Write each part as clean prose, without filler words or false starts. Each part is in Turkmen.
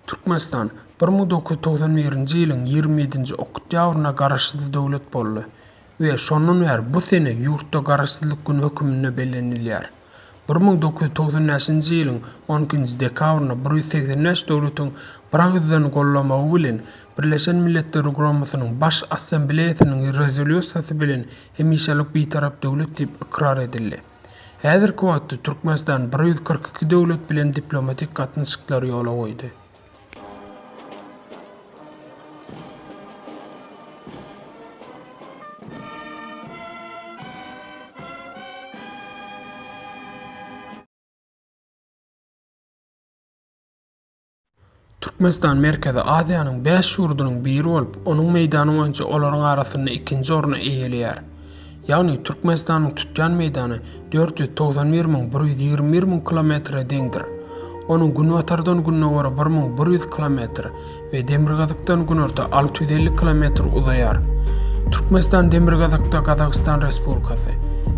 Türkmenistan 1991-nji ýylyň 27-nji oktýabrynda Garaşsyz döwlet boldy we şondan bäri bu sene ýurtda Garaşsyzlyk güni höküminde bellenilýär. 1995-nji ýylyň on ikinji dekabrynda 185 döwletiň biragyzdan goldamagy bilen Birleşen Milletler Guramasynyň Baş Assambleýasynyň Rezolýusiýasy bilen hemişelik Bitarap döwlet diýip ykrar edildi. Häzirki wagtda Türkmenistan 142 döwlet bilen diplomatik gatnaşyklary ýola goýdy. Türkmenistan Merkezi Aziýanyň bäş ýurdunyň biri bolup, onuň meýdany boýunça olaryň arasynda ikinji orny eýeleýär. Ýagny Türkmenistanyň tutýan meýdany 491 121 müň kilometre deňdir. Onuň günbatardan gündogara 1100 kilometr we demirgazykdan günorta 650 kilometr uzaýar. Türkmenistan demirgazykda Gazagystan Respublikasy,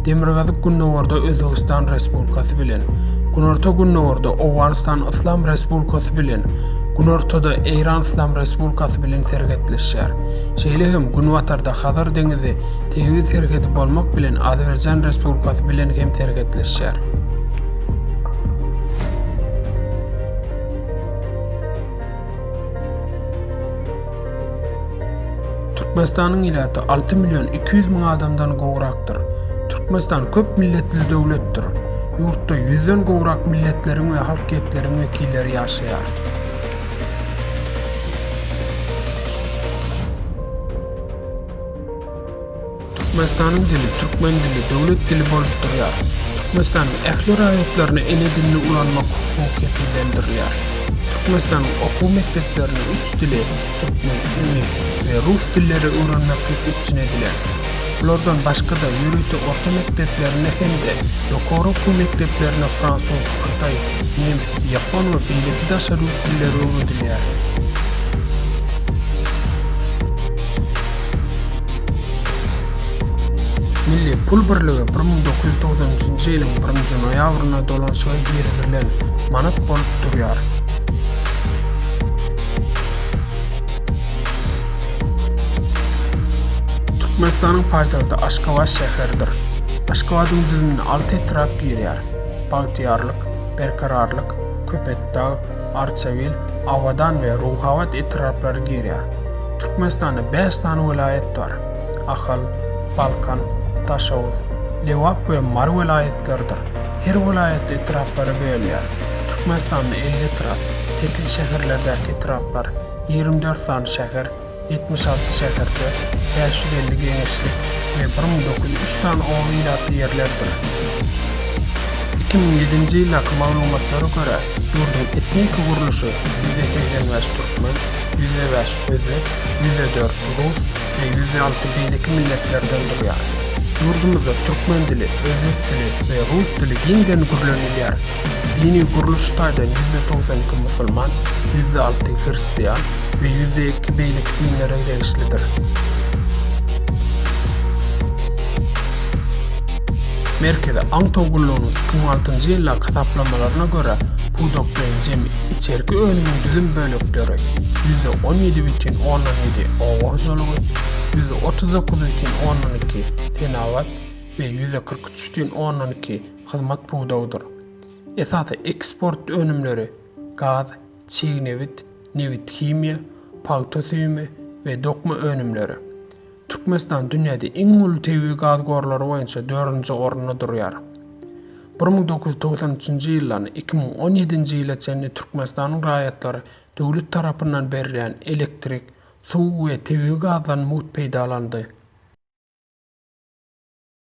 demirgazyk-gündogarda Özbegistan Respublikasy bilen, günorta-gündogarda Owganystan Yslam Respublikasy bilen, günortada Eýran Yslam Respublikasy bilen serhetleşýär. Şeýle hem günbatarda Hazar deňizi tebigy serhedi bolmak bilen Azerbaýjan Respublikasy bilen hem serhetleşýär. Türkmenistanyň ilaty 6 million 200 müň adamdan gowrakdyr. Türkmenistan köp milletli döwletdir. Ýurtda ýüzden gowrak milletleriň we halkyýetleriň wekilleri ýaşaýar. Türkmenistanyň dili türkmen dili döwlet dili bolup durýar. Türkmenistanyň ähli raýatlaryna ene dilini ulanmak hukugy kepillendirilýär. Türkmenistanyň okuw mekdeplerinde üç dili, türkmen, iňlis we rus dilleri öwrenmeklik üpjün edilen. Bulardan başga-da ýörite orta mekdeplerinde hem-de ýokary okuw mekdeplerinde fransuz, hytaý, nemes, ýapon we beýleki daşary ýurt dilleri öwredilýär. Milli pul birligi 1993-nji ýylyň birinji noýabrynda dolanyşyga girizilen manat bolup durýar. Türkmenistanyň paýtagty Aşgabat şäheridir. Aşgabadyň düzümine alty etrap girýär, Bagtyýarlyk, Berkararlyk, Köpetdag, Arçabil, Abadan we Ruhabat etraplary girýär. Türkmenistanda bäş sany welaýat bar, Ahal, Balkan, Daşoguz, Lebap we Mary welaýatlarydyr. Her welaýatda etraplara bölünýär. Türkmenistanda 50 etrap, sekiz şäherlerdäki etraplar, 24 sany şäher, 76 şäherçe, 550 geňeşlik we 1903 sany oba ilatly ýerlerdir. 2007-nji ýyldaky maglumatlara görä, ýurduň etniki gurluşy 85 türkmen, 105 özbek, 104 rus we 106 beýleki milletlerden durýar. Ýurdumyzda türkmen dili, özbek dili we rus dili giňden gürlenilýär. Dini gurluş taýdan 92 musulman, 6 hristian we 2 beýleki dinlere degişlidir. Merkezi aňtaw gullugynyň 2006-njy ýyldaky hasaplamalaryna görä, pudaklaýyn jemi içerki önümiň düzüm bölekleri 17,7% oba hojalygy, 39,2% senagat we 43,2% hyzmat pudagydyr. Esasy eksport önümleri gaz, çig nebit, nebithimiýa, pagta süýümi we dokma önümleri. Türkmenistan dünýäde iň uly tebigy gaz gorlary boýunça dördünji orunda durýar. 1993-nji ýyldan 2017-nji ýyla çenli Türkmenistanyň raýatlary döwlet tarapyndan berilýän elektrik, suw we tebigy gazdan mugt peýdalandy.